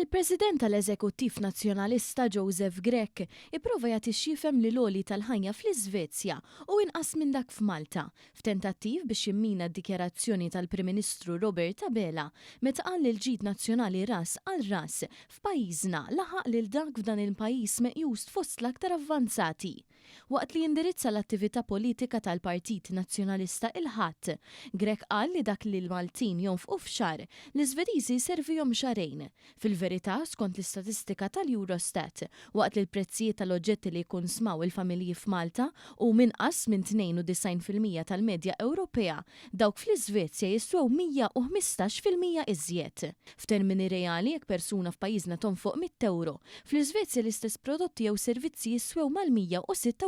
Il-President tal-Eżekuttiv Nazzjonalista Joseph Grech ipprova jagħti x'jifhem li l-għoli tal-ħajja fl-Iżvezja hu inqas minn dak f'Malta, f'tentattiv biex jimmina d-dikjarazzjoni tal-Prim Ministru Robert Abela meta qal li l-ġid nazzjonali ras għal ras f'pajjiżna laħaq lil dak f'dan il-pajjiż meqjus fost l-aktar avvanzati. Waqt li indirizza l-attività politika tal-Partit Nazzjonalista il-Ħadd, Grech qal li dak li l-Maltin jonfqu f'xahar, l-Iżvediżi jservihom xahrejn. Fil-verità, skont l-istatistika tal-Eurostat, waqt li l-prezzijiet tal-oġġetti li jikkunsmaw il-familji f'Malta hum inqas minn 92% tal-medja Ewropea, dawk fl-Iżvezja jiswew 115% iżjed. F'termini reali, jekk persuna f'pajjiżna tonfoq 100 ewro, fl-Iżvezja l-istess prodotti jew servizzi jiswew mal-126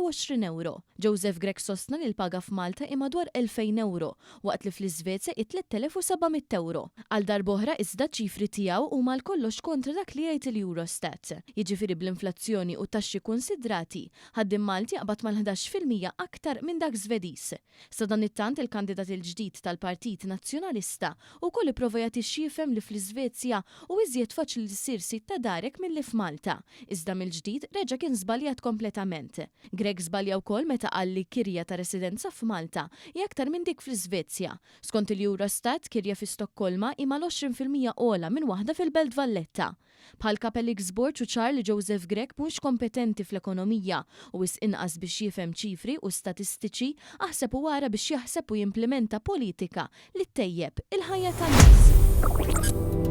ewro. Joseph Grech sostna li l-paga f'Malta hi madwar 2000 ewro, waqt li fl-Iżvezja hi 3700 ewro. Għal darb'oħra iżda ċifri tiegħu huma għal kollox kontra dak li jgħid il-Eurostat. Jiġifieri bl-inflazzjoni u taxxi konsidrati, ħaddiem Malti jaqbad mal-11% aktar minn dak Żvediż. Sadanittant il-kandidat il-ġdid tal-Partit Nazzjonalista wkoll ipprova jagħti x'jifhem li fl-Iżvezja hu iżjed faċli li ssir sid ta' darek milli f'Malta. Iżda mill-ġdid reġa' kien żbaljat kompletament. Grech żbalja wkoll meta qal li kirja ta' residenza f'Malta hi aktar minn dik fl-Iżvezja. Skont il-Eurostat, kirja fi Stokkolma hi mal-20% ogħla minn waħda fil-Belt Valletta. Bħal Kap Alex Borg hu ċar li Joseph Grech mhux kompetenti fl-ekonomija u wisq inqas biex jifhem ċifri u statistiċi, aħseb u ara biex jaħseb u jimplimenta politika li ttejjeb il-ħajja tan-nies.